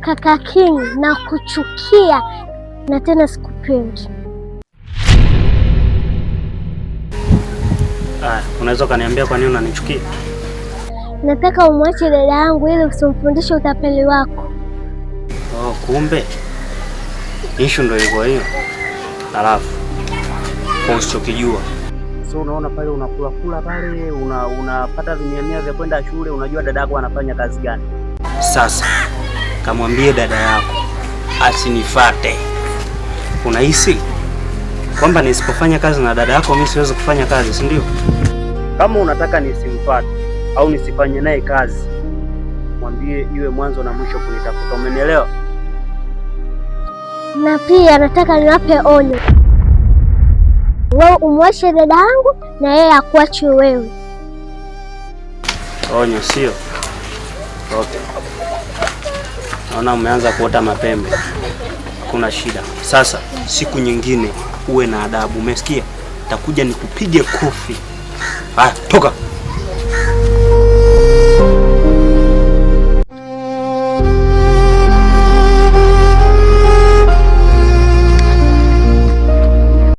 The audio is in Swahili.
Kaka King, nakuchukia na tena sikupendi. Aya, unaweza ukaniambia kwa nini unanichukia? Nataka umwache dada yangu ili usimfundishe utapeli wako. Oh, kumbe issue ndio ilikuwa hiyo. Alafu kwa usichokijua, so unaona pale unakula kula pale unapata vimiamia vya kwenda shule, unajua dada yako anafanya kazi gani. Sasa kamwambie dada yako asinifate. Unahisi kwamba nisipofanya kazi na dada yako mimi siwezi kufanya kazi, si ndio? Kama unataka nisimfate au nisifanye naye kazi, mwambie iwe mwanzo na mwisho kunitafuta. Umenielewa? Na pia nataka niwape onyo, wewe umwache dada yangu na yeye akuache wewe. Onyo sio? Okay. Naona umeanza kuota mapembe. Hakuna shida. Sasa siku nyingine uwe na adabu, umesikia? Takuja nikupige kofi. Haya, toka.